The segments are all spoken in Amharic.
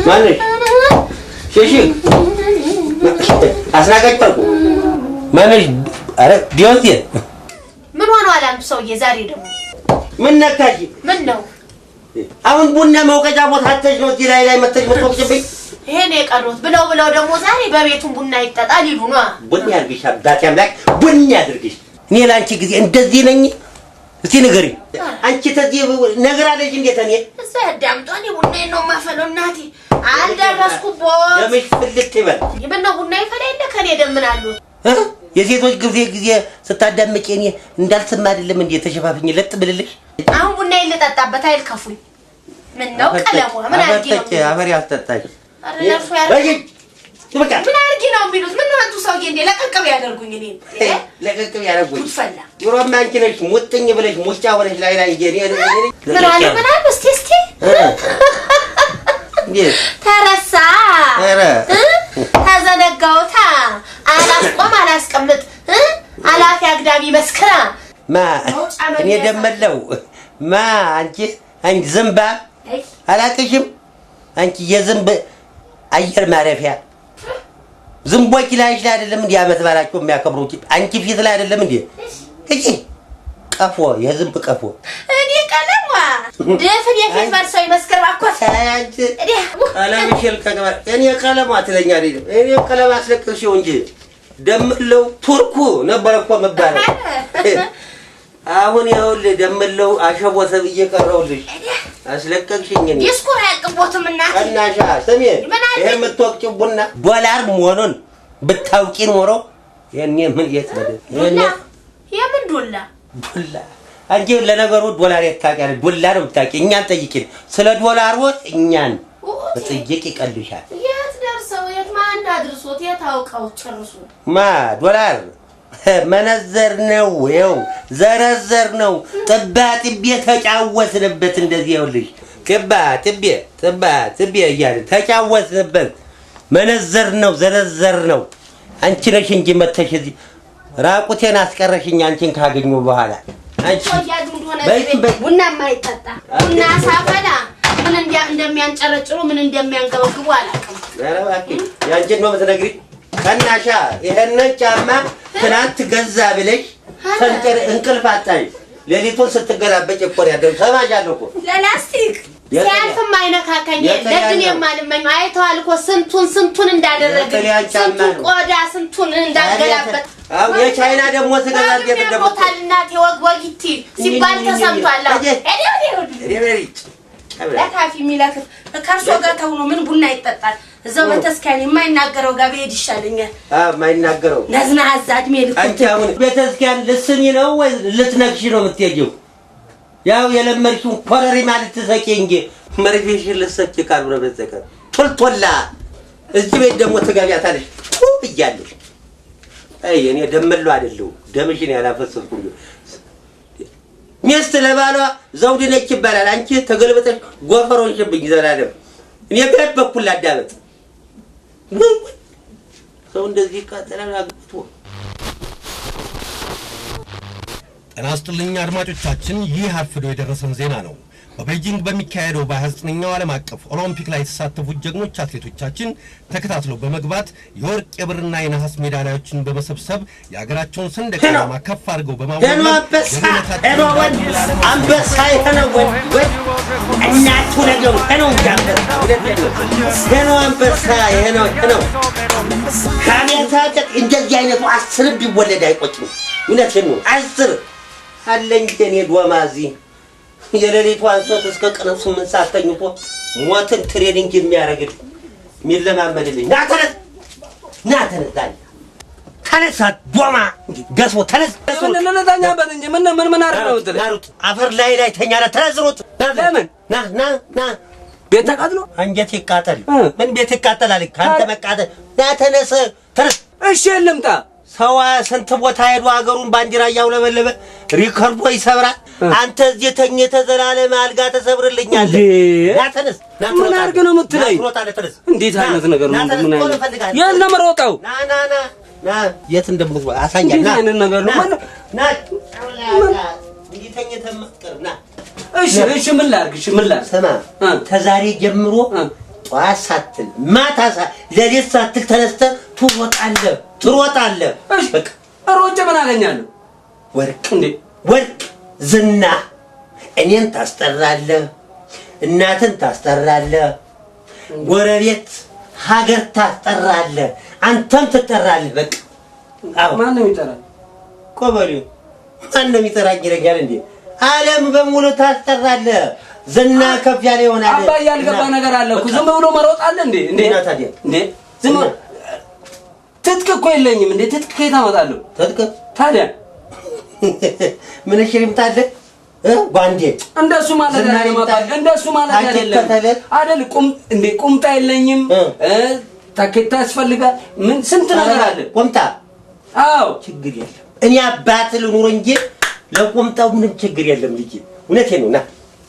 ማነሽ? ሽሺ አስናቀች ጠርቁ ማነሽ? ኧረ ቢዮንሴ ምን ሆነዋል አንቱ ሰውዬ? ዛሬ ደግሞ ምን ነካሽ? ምን ነው አሁን ቡና መውቀጫ ቦታ አተሽ ነው እዚህ ላይ ላይ መተሽ የምትወቅጭብኝ? ይሄን የቀሩት ብለው ብለው ደግሞ ዛሬ በቤቱን ቡና ይጠጣል ይሉ ነው። ቡና ያድርግሽ አባቴ አምላክ ቡና ያድርግሽ። እኔ ለአንቺ ጊዜ እንደዚህ ነኝ? እስቲ ንገሪኝ። አንቺ ተዚህ ነገር አለሽ እንዴት? እኔ እዛ ያዳምጧ። እኔ ቡናዬን ነው የማፈለው እናቴ። አልደረስኩቦት። ደምሽ ፍልት ይበል። ምነው ቡና ይፈላ የለ ከኔ ደም ምን አሉት? የሴቶች ጊዜ ጊዜ ስታዳምጪ እኔ እንዳልሰማ አይደለም እንዴ ተሸፋፍኝ ለጥ ብልልሽ? አሁን ቡናዬን ልጠጣበት አይልከፉኝ። ምን ነው ቀለሟ ምን አድርጊ ነው? አፈር ያስጠጣሽ። ኧረ ለእርሶ ያድርግ። ምን አድርጊ ነው የሚሉት? ምን ነው አንቱ ሰውዬ እንዴ ለቀቅብ ያደርጉኝ እኔን? ለቀቅብ ያደርጉኝ። ጉድ ፈላ። ድሮማ አንቺ ነሽ ሙጥኝ ብለሽ ሙጫ ሆነሽ ላይ ላይ እንጂ እኔ ምን አሉ ምን አሉ? እስቲ እስቲ እንዴት ተረሳ። ኧረ ተዘነጋውታ። አላስቆም አላስቀምጥ አላፊ አግዳሚ መስክራ። ማ እኔ ደመለው ማ አንቺ አንቺ ዝንባ አላቅሽም። አንቺ የዝንብ አየር ማረፊያ ዝንቦች ላይሽ ላይ አይደለም እንዴ አመት በዓላቸው የሚያከብሩት? አንቺ ፊት ላይ አይደለም እንዴ? እጂ ቀፎ የዝንብ ቀፎ እኔ ቀለሟ ድፍን የፊት በርሰው ይመስክር እባክዎት። አንቺ ቀለምሽ ይልቀቅ። እኔ ቀለሟ ትለኛለች። እኔ ቀለም አስለቅሽው እንጂ ደምለው ቱርኩ ነበር እኮ የምባለው። አሁን ይኸውልህ ደምለው አሸቦ ተብዬ ቀረሁልሽ። አስለቀቅሽኝ። እኔ ዲስኩር አያልቅቦትም እናቴ። ቀናሻ ስሚ፣ ይሄ የምትወቅጪው ቡና ዶላር መሆኑን ብታውቂ ኖሮ የኔ ምን የት ዱላ የምን ዱላ ዱላ? አንቺ ለነገሩ ዶላር የት ታውቂያለሽ? ዱላ ነው የምታውቂ። እኛን ጠይቂን ስለ ዶላር ወጥ እኛን መጠየቅ ይቀልሻል። የት ደርሰው የት ማን አድርሶት የት አውቀው ጨርሱ። ማ ዶላር መነዘር ነው፣ ይኸው ዘረዘር ነው። ጥባ ጥቤ ተጫወትንበት። እንደዚህ ይኸውልሽ ጥባ ጥቤ ጥባ ጥቤ እያልን ተጫወትንበት። መነዘር ነው፣ ዘረዘር ነው። አንቺ ነሽ እንጂ መተሽ እዚህ ራቁቴን አስቀረሽኝ። አንቺን ካገኘሁ በኋላ አንቺ ወያዱ እንደሆነ ቡና የማይጠጣ ቡና ሳፈላ ምን እንደሚያንጨረጭሩ ምን እንደሚያንገበግቡ አላውቅም። ኧረ እባክሽ ያንቺን ነው የምትነግሪኝ? ቀናሻ ይሄንን ጫማ ትናንት ገዛ ብለሽ ፈንጨር እንቅልፍ አጣሽ። ሌሊቱን ስትገላበጭ እኮ ነው ያደረው። ሰማሻለሁ እኮ ለላስቲክ ሲያልፍም አይነካካኝ ለድን የማልመኘው አይተዋል እኮ ስንቱን ስንቱን እንዳደረገ ስንቱን ቆዳ ስንቱን እንዳገላበጥ። አዎ የቻይና ደግሞ ስገዛ እንዴት እንደሞታል እናቴ ወግ ወጊቲ ሲባል ተሰምቷል። ለካፊ የሚለክፍ ከእርሶ ጋር ተውኖ ምን ቡና ይጠጣል? እዛው ቤተክርስቲያን የማይናገረው ጋር ብሄድ ይሻለኛል። አዎ የማይናገረው ነዝናዛ እድሜ ልኩ። አንቺ አሁን ቤተክርስቲያን ልትስሚ ነው ወይ ልትነግሺ ነው የምትሄጂው? ያው የለመድሽውን ኮረሪማ ልትሰቂ እንጂ መርፌሽን ልትሰኪ ካልሆነ በስተቀር ቶልቶላ እዚህ ቤት ደግሞ ትገቢያታለሽ ብያለሽ። አይ እኔ ደመለው አይደለሁም ደምሽን ያላፈሰስኩ። ሚስት ለባሏ ዘውድ ነች ይባላል። አንቺ ተገልብጠሽ ጎፈር ሆንሽብኝ ዘላለም። እኔ በየት በኩል ላዳመጥ? ሰው እንደዚህ ይቃጠላል አግብቶ። ጤና ይስጥልኝ አድማጮቻችን፣ ይህ አርፍዶ የደረሰን ዜና ነው። በቤጂንግ በሚካሄደው በ29ኛው ዓለም አቀፍ ኦሎምፒክ ላይ የተሳተፉት ጀግኖች አትሌቶቻችን ተከታትለው በመግባት የወርቅ የብርና የነሐስ ሜዳሊያዎችን በመሰብሰብ የሀገራቸውን ሰንደቅ ዓላማ ከፍ አድርገው በማውለብለብ አንበሳ ወንድ አንበሳ የሆነ ወንድ እናቱ ነገሩ ሄኖ ሄኖ አንበሳ ሄኖ ሄኖ ካሜታ እንደዚህ አይነቱ 10 ቢወለድ አይቆጭም። እውነቴን ነው። 10 አለኝ እኔ ዶማ እዚህ የሌሊቱ አንሶት እስከ ቀኑ 8 ሰዓት ተኝቶ ሞትን ትሬኒንግ የሚያደርግልኝ የሚለማመድልኝ። ና ተነስ፣ ና ተነስ፣ ዛሬ ተነሳ ዶማ ገሶ ተነስ። ምን እንጂ ምን ምን ምን አድርግ ነው የምትለኝ? ና ሩጥ፣ አፈር ላይ ላይ ተኛ። ና ተነስ፣ ሩጥ። ለምን? ና ና ና። ቤት ተቃጥሎ አንጀት ይቃጠል። ምን ቤት ይቃጠላል? ከአንተ መቃጠል። ና ተነስ፣ ተነስ። እሺ ልምጣ። ሰው ስንት ቦታ ሄዶ ሀገሩን ባንዲራ እያውለበለበ ሪከርዶ ይሰብራል። አንተ እዚህ ተኝተህ ዘላለም አልጋ ተሰብርልኛለህ። ና ተነስ። ምን አድርግ ነው የምትለኝ? ተነስ። እንዴት አይነት ነገር ነው? ምን አይነት የት ነው የምሮጠው? ና ና ና ና። የት እንደምትሮጥ አሳያለሁ። እንዴት አይነት ነገር ነው? ና እንዲህ ተኝተህ የማትቀር ና። እሺ እሺ፣ ምን ላድርግ? እሺ ምን ላድርግ? ስማ፣ ከዛሬ ጀምሮ ጠዋት ሳትል ማታ ሌሊት ሳትል ተነስተህ ትሮጣለህ ትሮጣለህ። እሺ በቃ ሮጬ ምን አገኛለሁ? ወርቅ እንዴ ወርቅ ዝና፣ እኔን ታስጠራለህ፣ እናትን ታስጠራለህ፣ ጎረቤት ሀገር ታስጠራለህ፣ አንተም ትጠራለህ። በቃ አዎ። ማን ነው የሚጠራኝ? ቆበሬው ማን ነው የሚጠራኝ ይለኛል እንዴ? ዓለም በሙሉ ታስጠራለህ። ዝና ከፍ ያለ ይሆናል። አባዬ ያልገባ ነገር አለ እኮ። ዝም ብሎ መሮጥ አለ እንዴ? እንዴ እና ታዲያ? እንዴ ዝም ብሎ ትጥቅ እኮ የለኝም እንዴ። ትጥቅ ከየት አመጣለሁ ትጥቅ ታዲያ? ምን እሺ ይምጣልህ ጓንዴ እንደሱ ማለት ዝናሬ አይደለም አባዬ፣ ይምጣልህ። እንደሱ ማለት አይደለም ታኬታ አይደል? ቁም እንዴ ቁምጣ የለኝም ታኬታ ያስፈልጋል። ምን ስንት ነገር አለ። ቁምጣ አዎ ችግር የለም። እኔ አባት ልኑር እንጂ ለቁምጣው ምንም ችግር የለም ልጄ። እውነቴን ነው። ና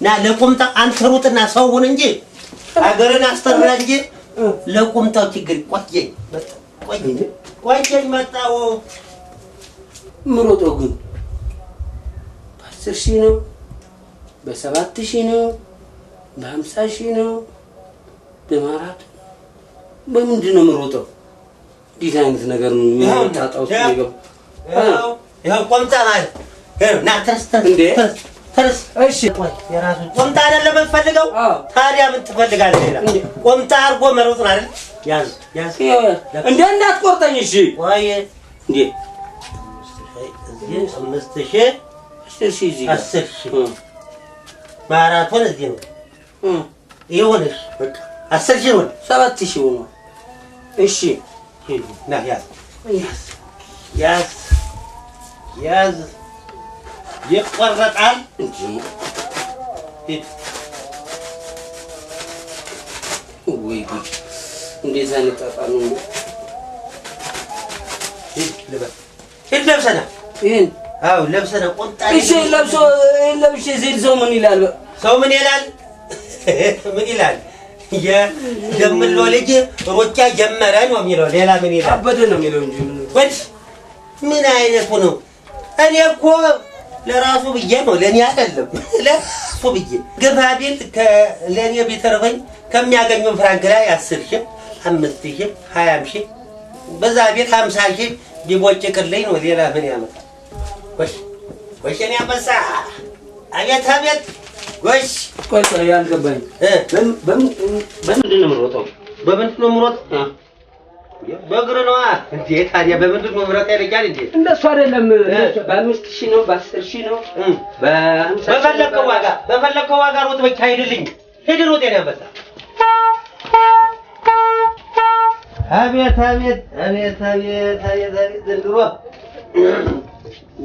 ና ለቁምጣ አንተ ሩጥና ሰው ሁን እንጂ ሀገርን አስጠራ እንጂ ለቁምጣው ችግር ቆየኝ ቆየኝ ቆየኝ መጣሁ። ምሮጠው ግን በ10 ሺህ ነው በ7 ሺህ ነው በ50 ሺህ ነው በማራቶን በምንድን ነው የምሮጠው? እንዴት አይነት ነገር ነው የሚያጣጣው? ይኸው ቁምጣ ማለት ይኸው ና ተነስ ተነስ እንዴ? ተነስ ተነስ። እሺ የራሱ ቁምጣ አይደለም የምትፈልገው? አዎ። ታዲያ ምን ትፈልጋለህ ሌላ? እንዴ? ቁምጣ አድርጎ መሮጥ ነው አይደል? ያዝ ያዝ። እንዴ እንዳትቆርጠኝ። እሺ ቆይ እንዴ እዚህ 5,000 10 ሺህ እዚህ ጋር 10 ሺህ ማራቶን እዚህ ነው ይሁንሽ። በቃ 10 ሺህ ይሁን። 7 ሺህ ሆኗል። እሺ ና ያዝ ያዝ ያዝ። ይቆረጣል እንዴ ሂድ። ወይ ጉድ! እንዴት አይነት ጣጣ ነው! ሂድ ልበስ። ሂድ ለብሰና። ይሄን አዎ ለብሰና ቁምጣ። እሺ ለብሶ ይሄን ለብሼ ሲል ሰው ምን ይላል? ሰው ምን ይላል? ምን ይላል? የደምሎ ልጅ ሩጫ ጀመረ ነው የሚለው። ሌላ ምን ይላል? አበደ ነው የሚለው እንጂ ምን ወድ ምን አይነቱ ነው? እኔ እኮ ለራሱ ብዬ ነው ለኔ አይደለም። ለራሱ ብዬ ግፋ ቢል ለኔ ቢተርፈኝ ከሚያገኘው ፍራንክ ላይ 10 ሺህ 5 ሺህ 20 ሺህ በዛ ቤት 50 ሺህ ቢቦጭቅልኝ ነው። ሌላ ምን ያመጣል? ጎሽ ጎሽ የኔ አንበሳ አቤት አቤት ጎሽ። ቆይ ቆይ ያልገባኝ በምንድን ነው የምሮጠው? በምንድን ነው የምሮጠው? በእግር ነዋ። እንዴ ታዲያ በምንድን ነው የምሮጠው ይለኛል እንዴ? እንደሱ አይደለም። በ5 ሺህ ነው በ10 ሺህ ነው በ50 በፈለከው ዋጋ በፈለከው ዋጋ ሮጥ ብቻ ሂድልኝ። ሂድ ሮጥ የኔ አንበሳ። አቤት አቤት አቤት አቤት አቤት አቤት ዘንድሮ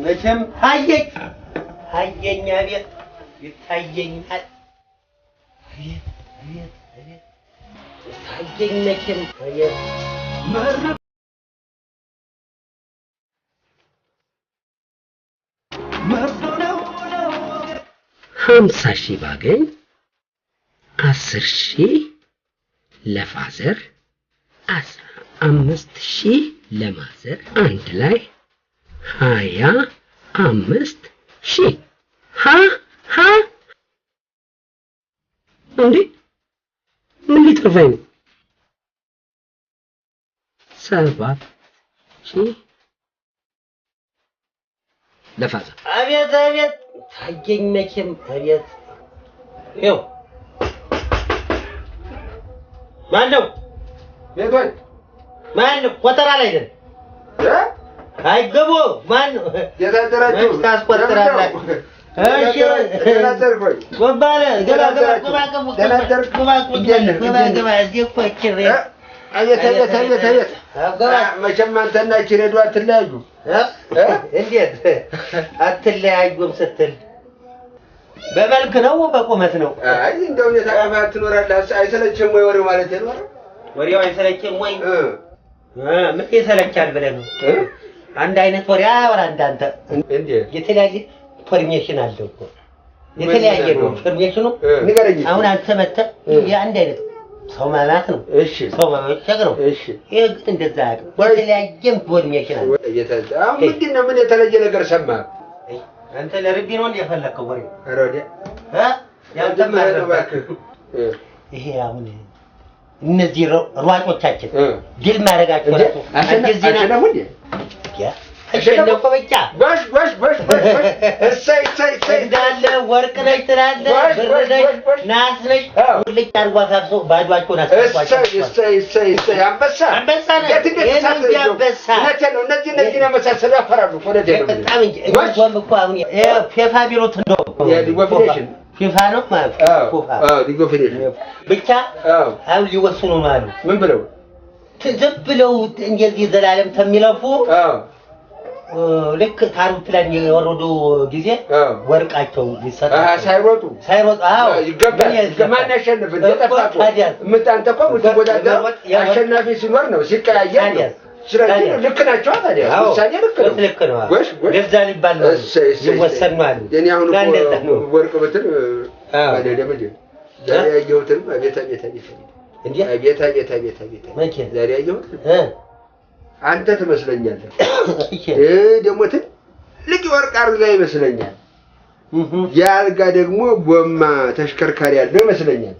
መቼም ታየኝ ታየኝ አቤት ይታየኛል አቤት አቤት አቤት ታየኝ መቼም አቤት 50 ሺህ ባገኝ 10 ሺህ ለፋዘር 15 ሺህ ለማዘር አንድ ላይ 25 ሺህ ሀ ሀ እንዴ ምን ሊተርፈኝ ነው? 7 ሺህ ለፋዘር። አቤት አቤት ታየኝ መቼም አቤት። ይኸው ማነው? ቤቶች ማነው? ቆጠራ ላይ ነን። አይገቡ ማነው? የታደራችሁ መች ታስቆጥራላችሁ? እሺ ጎባለ ገባ ገባ ግባ ግባ ግባ ግባ እዚህ እኮ ችሬ አቤት አቤት አቤት አቤት። መቼም አንተና ችሬዱ አትለያዩ። እንዴት አትለያዩም ስትል በመልክ ነው በቁመት ነው? አይ እንደው ሁኔታ ትኖራለህ። አይሰለችም ወይ ወሬው ማለት ነው? ወሬው አይሰለችም ወይ? ምን ይሰለቻል ብለህ ነው? አንድ አይነት ወሬ አያወራ እንዳንተ። እንዴ የተለያየ information አለው እኮ የተለያየ ነው information ኑ። ንገረኝ። አሁን አንተ መተህ የአንድ አይነት ሰው ማማት ነው። እሺ ሰው ማመቸክ ነው። እሺ ይሄ ግን እንደዛ አይደለም። የተለያየ information አለ። አሁን ምንድን ነው? ምን የተለየ ነገር ሰማህ አንተ? ለርቢ ነው እንደ የፈለከው ወሬ? ኧረ ወዲያ ያንተም እባክህ። ይሄ አሁን እነዚህ ሯጮቻችን ድል ማድረጋቸው ራሱ አሸነፉ እንዴ? አሸነፉ ብቻ ጎሽ ጎሽ ጎሽ ጎሽ እሰይ እሰይ እሰይ እንዳለ ወርቅ ነች ትላለህ፣ ብር ነች፣ ናስ ነች። ሁልጭ አድርጎ አሳፍሶ ባዷቸውን አስቀርቷቸው። እሰይ እሰይ እሰይ እሰይ አንበሳ አንበሳ ነህ። ይሄን አንበሳ እውነቴን ነው። እነዚህ እነዚህን የመሳሰሉ ያፈራሉ እኮ እውነቴን ነው። በጣም እንጂ እንደውም እኮ አሁን ፊፋ ቢሉት እንደውም የሊግ ኦፍ ኔሽን ፊፋ ነው ማለት ፊፋ ሊግ ኦፍ ኔሽን ብቻ አሁን ሊወስኑ ነው አሉ። ምን ብለው? ዝም ብለው እንደዚህ ዘላለም ተሚለፉ ልክ ታሩፕላን የወረዱ ጊዜ ወርቃቸው ይሰጣል። ሳይሮጡ ሳይሮጡ አዎ ይገባል። ማን ያሸንፍ? እንደ ጠፋ እኮ አንተ እኮ የምትወዳደረው አሸናፊ ሲኖር ነው፣ ሲቀያየር ነው። ስለዚህ ልክ ናቸው። ታዲያ ውሳኔ ልክ ነው፣ ልክ ነው። ለዛ ሊባል ነው ይወሰን ነው አሉ። የእኔ አሁን እኮ ወርቅ ብትል አይደለም እንዴ? ዛሬ ያየሁትን አቤት አቤት አቤት አቤት አቤት አቤት አቤት ዛሬ ያየሁትን አንተ ትመስለኛለህ። ደግሞ ትልቅ የወርቅ አልጋ ይመስለኛል። ያ አልጋ ደግሞ ጎማ ተሽከርካሪ ያለው ይመስለኛል።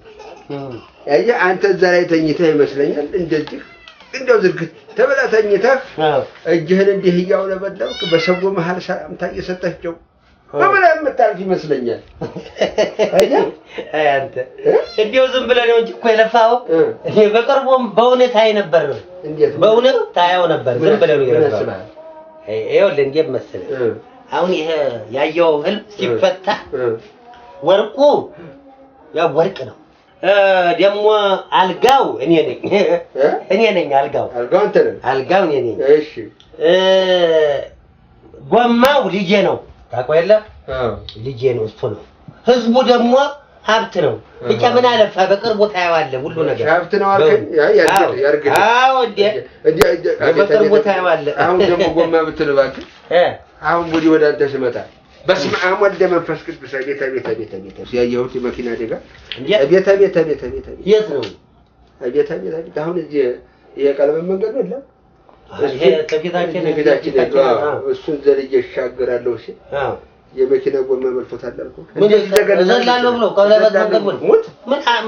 አየህ አንተ እዛ ላይ ተኝተህ ይመስለኛል። እንደዚህ እንደው ዝርግት ተብለህ ተኝተህ እጅህን እንዲህ እያውለበለብክ በሰው መሀል ሰላምታ እየሰጠቸው በምን የምታልፍ ይመስለኛል። አየህ አንተ እንደው ዝም ብለህ ነው እንጂ እኮ የለፋኸው። እኔ በቅርቡም በእውነት አይ ነበር። እንዴት? በእውነት ታየው ነበር። ዝም ብለህ ነው የለፋኸው። ይኸውልህ እንዴት መሰለህ አሁን ይሄ ያየኸው ህልም ሲፈታ ወርቁ ያው ወርቅ ነው። ደግሞ አልጋው እኔ ነኝ። እኔ ነኝ አልጋው። አልጋው አንተ ነህ። አልጋው እኔ ነኝ። እሺ። ጎማው ልጄ ነው። ታውቀው የለ? ልጄ ነው፣ እሱ ነው። ህዝቡ ደግሞ ሀብት ነው። ብቻ ምን አለፋ በቅርቡ ታየዋለህ ሁሉ ነገር። ሀብት ነው አልከኝ? ያርግልህ። አዎ እንዴ በቅርቡ ታየዋለህ። አሁን ደግሞ ጎማ ብትል እባክህ አሁን ወዲህ ወደ አንተ ስመጣ በስመ አብ ወልደ መንፈስ ቅዱስ አቤት አቤት አቤት አቤት ያየሁት የመኪና አደጋ አቤት አቤት አቤት አቤት የት ነው? አቤት አቤት አቤት አሁን እዚህ የቀለበት መንገድ የለም ይሄ ከፊታችን ከፊታችን እሱን ዘልዬ እሻገራለሁ ሲል የመኪና ጎማ መልቶታል አልኩህ። እዘላለሁ ብሎ ቀለበት መንገድ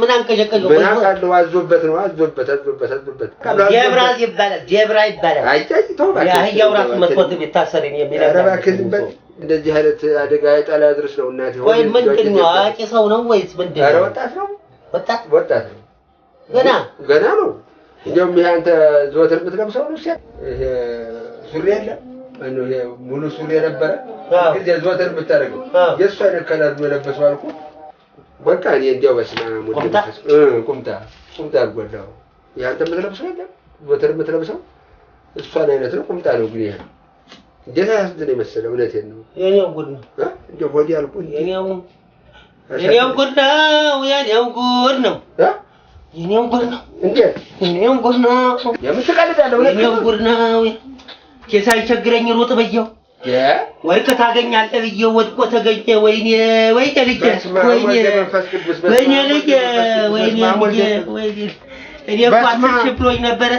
ምን አንቀዠቀዠው? ምን አውቃለሁ። አዞበት ነው አዞበት አዞበት አዞበት። ዜብራ ይባላል፣ ዜብራ ይባላል። አይ ተው እባክህ። የአህያው ራሱ መጥቶት ቢታሰር የሚል ኧረ እባክህ ዝም በል። እንደዚህ አይነት አደጋ የጣለ ያድርስ ነው እናቴ። ወይ ምንድን ነው አዋቂ ሰው ነው ወይስ ምንድን ነው? ኧረ ወጣት ነው፣ ወጣት ወጣት ነው። ገና ገና ነው። እንደውም ይሄ አንተ ዘወትር የምትለብሰው ልብስ ይሄ ሱሪ የለም ይሄ ሙሉ ሱሪ የነበረ ጊዜ ዘወትር የምታደርገው የእሱ አይነት color ነው የለበሰው አልኩህ። በቃ እኔ እንዲያው በስመ አብ ወወልድ ወመንፈስ ቁምጣ ቁምጣ አድርጓል። ይሄ አንተ የምትለብሰው የለም ዘወትር የምትለብሰው እሷን አይነት ነው። ቁምጣ ነው ግን ይሄ እንዴት አያሳዝን የመሰለ እውነቴን ነው። የእኔው ጉድ ነው። እንደው ሆዴ አልኩህ። የእኔው ጉድ ነው። የእኔው ጉድ ነው። የእኔው ጉድ ነው። እንዴት የእኔው ጉድ ነው። የምን ትቀልዳለህ? የእኔው ጉድ ነው። ሳይቸግረኝ ሩጥ ብዬው ወርቅ ታገኛለህ ብዬው ወድቆ ተገኘ። ወይኔ ወይኔ ልጄ ወይኔ ወይኔ ልጄ ወይኔ ልጄ ወይኔ እኔ እኮ 10,000 ብሎኝ ነበረ።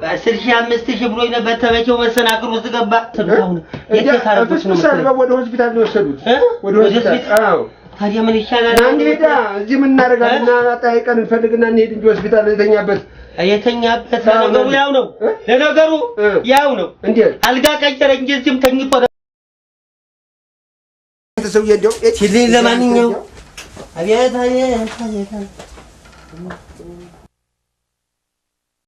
10,000 5,000 ብሎኝ ነበር። ተመቼው መሰናክል ውስጥ ገባ። ወደ ሆስፒታል ነው የወሰዱት። ወደ ሆስፒታል። አዎ። ታዲያ ምን ይሻላል? እንሂዳ። እዚህ ምን እናደርጋለን? እና ጠይቀን እንፈልግና እንሂድ እንጂ ሆስፒታል የተኛበት የተኛበት ለነገሩ ያው ነው። ለነገሩ ያው ነው። እንዴት አልጋ ቀየረ እንጂ እዚህም ተኝቶ ሰውዬ እንደው ለማንኛውም አቤት አቤት አቤት